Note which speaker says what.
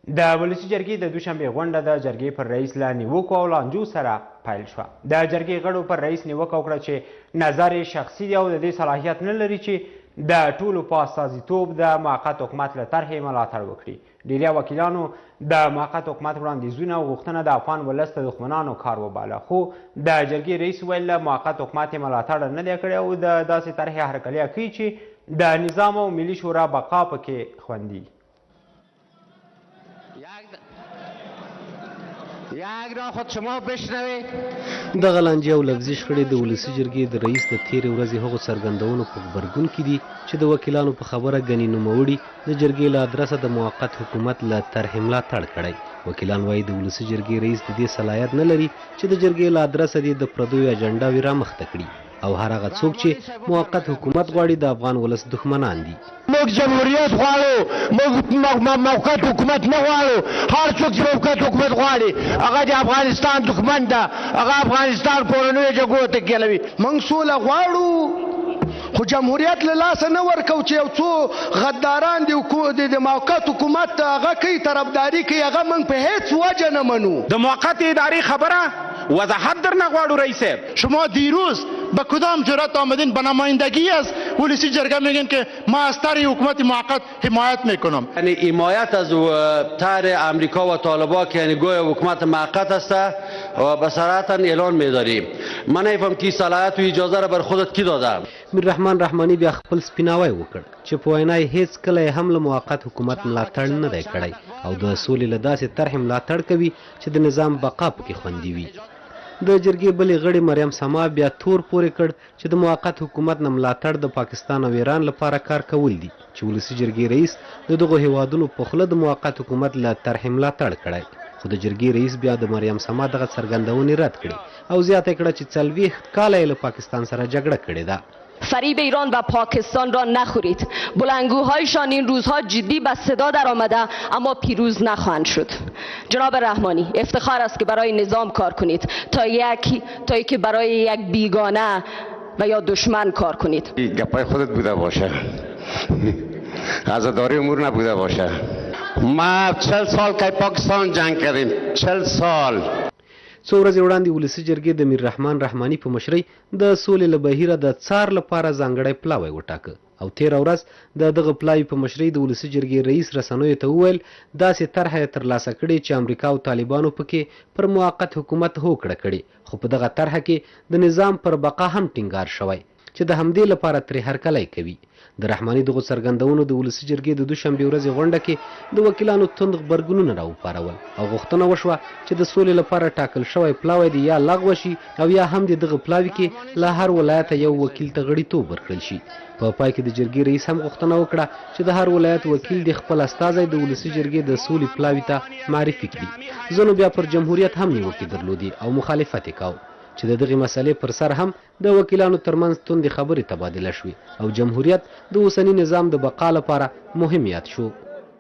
Speaker 1: د ولسي جرګې د دوشنبې غونډه د جرګې پر رئیس له نیوکو او لانجو سره پیل شوه. د جرګې غړو پر رئیس نیوکه وکړه چې نظر یې شخصي دی او د دې صلاحیت نه لري چې د ټولو په استازیتوب د موقت حکومت له طرحې ملاتړ وکړي. ډېری وکیلانو د موقت حکومت وړاندیزونه او غوښتنه د افغان ولس د دښمنانو کار وباله، خو د جرګې رئیس ویل له موقت حکومت یې ملاتړ نه دی کړی او د داسې طرحې هرکلی کوي چې د نظام او ملي شورا بقا پکې خوندي.
Speaker 2: دغه لانجې او لفظي شخړې د ولسي جرګې د رئیس د تېرې ورځې هغو څرګندونو په غبرګون کې دي چې د وکیلانو په خبره ګنې نوموړي د جرګې له ادرسه د موقت حکومت له طرحې ملاتړ کړی. وکیلان وايي د ولسي جرګې رئیس د دې صلاحیت نه لري چې د جرګې له ادرسه دې د پردیو اجنډاوې رامخته کړي او هر هغه څوک چې موقت حکومت غواړي د افغان ولس دښمنان دي.
Speaker 3: موږ جمهوریت غواړو، موږ موقت حکومت نه غواړو. هر څوک چې موقت حکومت غواړي هغه د افغانستان دښمن ده، هغه افغانستان کورنیو جګړو ته کېلوي.
Speaker 4: موږ سوله غواړو خو جمهوریت له لاسه نه ورکوو چې یو څو غداران د موقت حکومت هغه کوي، طرفداري کوي، هغه موږ په هیڅ وجه نه منو.
Speaker 5: د موقت ادارې خبره وضاحت درنه غواړو رئیس صاحب.
Speaker 3: شما دیروز به کدام جرأت آمدین به نمایندگی از ولسی جرگه میگن که ما از طرح حکومت موقت حمایت میکنم؟
Speaker 6: یعنی حمایت از طرح امریکا و طالبا که یعنی گویا حکومت موقت است و به صراحت اعلان میداریم. من نمیفهم کی صلاحیت و اجازه را بر خودت کی داده.
Speaker 2: میررحمان رحماني بیا خپل سپیناوی وکړ چې په وینا یې هیڅکله یې هم له موقت حکومت ملاتړ نه دی کړی او د سولې له داسې طرحې ملاتړ کوي چې د نظام بقا پکې خوندي وي. د جرګې بلې غړې مریم سما بیا تور پورې کړ چې د موقت حکومت نه ملاتړ د پاکستان او ایران لپاره کار کول دي چې ولسي جرګې رئیس د دغو هیوادونو په خوله د موقت حکومت له طرحې ملاتړ کړی. خو د جرګې رئیس بیا د مریم سما دغه څرګندونې رد کړې او زیاته کړه چې 40 کاله یې له پاکستان سره جګړه کړې ده.
Speaker 7: فریب ایران و پاکستان را نخورید. بلندگوهایشان این روزها جدی به صدا در آمده اما پیروز نخواهند شد. جناب رحمانی، افتخار است که برای نظام کار کنید تا که برای یک بیگانه و یا دشمن کار کنید.
Speaker 6: گپای خودت بوده باشه، عزاداری امور نبوده باشه. ما 40 سال که پاکستان جنگ کردیم، 40 سال.
Speaker 2: څو ورځې وړاندې ولسي جرګې د میررحمان رحماني په مشرۍ د سولې له بهیره د څار لپاره ځانګړی پلاوی وټاکه او تېره ورځ د دغه پلاوي په مشرۍ د ولسي جرګې رئیس رسنیو ته وویل داسې طرحه یې ترلاسه کړې چې امریکا او طالبانو پکې پر موقت حکومت هوکړه کړې، خو په دغه طرحه کې د نظام پر بقا هم ټینګار شوی چې د همدې لپاره ترې هرکلی کوي. د رحماني دغو څرګندونو د ولسي جرګې د دوشنبې ورځې غونډه کې د وکیلانو توند غبرګونونه راوپارول او غوښتنه وشوه چې د سولې لپاره ټاکل شوی پلاوی دې یا لغوه شي او یا هم دې دغه پلاوي کې له هر ولایته یو وکیل ته غړیتوب ورکړل شي. په پای کې د جرګې رئیس هم غوښتنه وکړه چې د هر ولایت وکیل دې خپل استازی د ولسي جرګې د سولې پلاوي ته معرفي کړي. ځینو بیا پر جمهوریت هم نیوکې درلودې او مخالفت یې کاوه چې د دغې مسئلې پر سر هم د وکیلانو ترمنځ توندې خبرې تبادله شوې او جمهوریت د اوسني نظام د بقا لپاره مهم یاد شو.